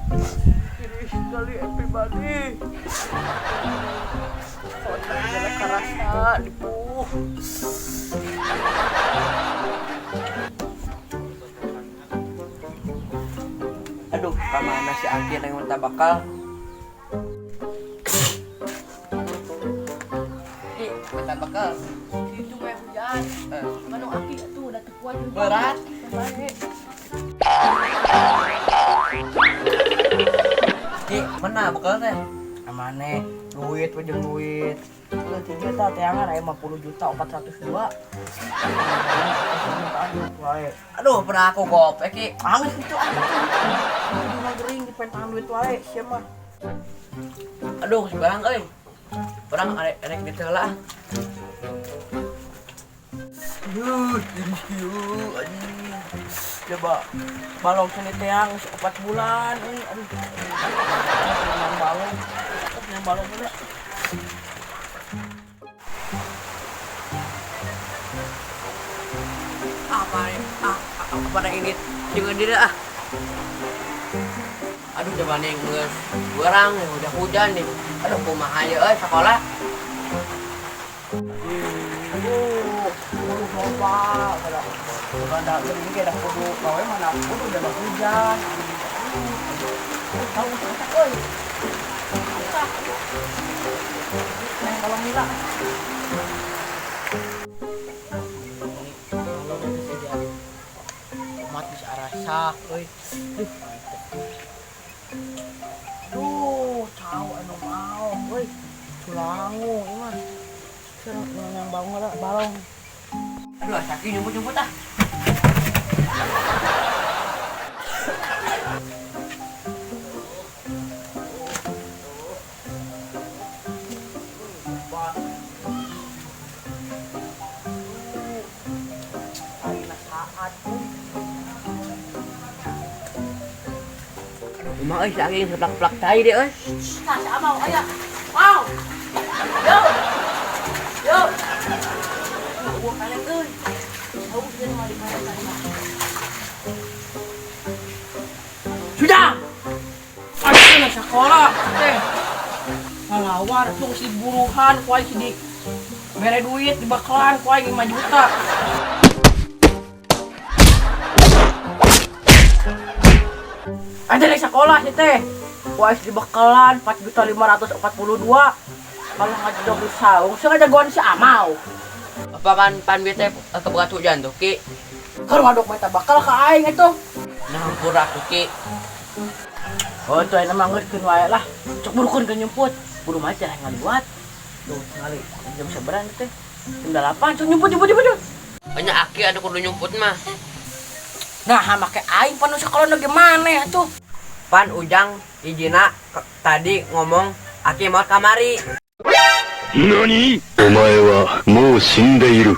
Iri sekali everybody. Kalau karasa dipuh. Aduh, kamana si Aki yang minta bakal? Ki, minta bakal. Itu mah hujan. Manu Aki tuh udah tekuat. Berat. Baik. Ki, mana bekal teh? Amane duit we jeung duit. Udah 3 juta teangan aya 50 juta 402. Wae. Aduh, pernah aku gopek, Ki. Angis itu ah. Kudu gering dipentangan duit wae sia mah. Aduh, sekarang euy. Perang arek arek di heula ah. Aduh, tiris kieu anjing. Coba balong seni teang 4 bulan euy, aduh. Yang balong, yang balong heula. Apa nih? Ah, apa ini? Jangan diri ah. Aduh, coba nih geus beurang nih, udah hujan nih. Aduh, kumaha ieu euy sekolah. Aduh, kudu loba kada. Kada geuning ge da kudu gawe mana kudu da hujan. Aduh, tahu masak euy. Masak. Neng balong lila. Balong itu saja. Tomat bisa arasak euy. Duh, Duh, tahu anu mau euy. Culangu ieu mah. Serang yang balong lah, balong. Aduh, sakit nyumput-nyumput ah. Ayeuna saat euy. Kumaha euy si Aki seplak-plak cai deh euy. Nah, si Amau aya. Wow. Yo. Yo. Gua kalian euy. Tahu sih mah di mana tadi mah. Sudah. Ayo sekolah teh. Ngalawar tuh si buruhan ku aing si di bere duit di bakalan ku aing 5 juta. Ada dari sekolah sih teh. Ku aing di bakalan 4.542.000. Kalau ngajak saung, sengaja jagoan si Amau. Apa pan pan bete keberat hujan tuh, Ki? Kalau ngaduk mata bakal ke aing itu. Nah, hampura tuh, Ki. Oh, itu enak mah geus keun wae lah. Cok burukeun ke nyumput. Buru mah teh ngaliwat. Tuh, ngali jam sabaraha teh? Jam 8, cok nyumput nyumput nyumput. Banyak Aki ada kudu nyumput mah. Nah, make aing pan sekolah nu gimana atuh? Pan Ujang ijina tadi ngomong Aki mau kamari. 何お前はもう死んでいる。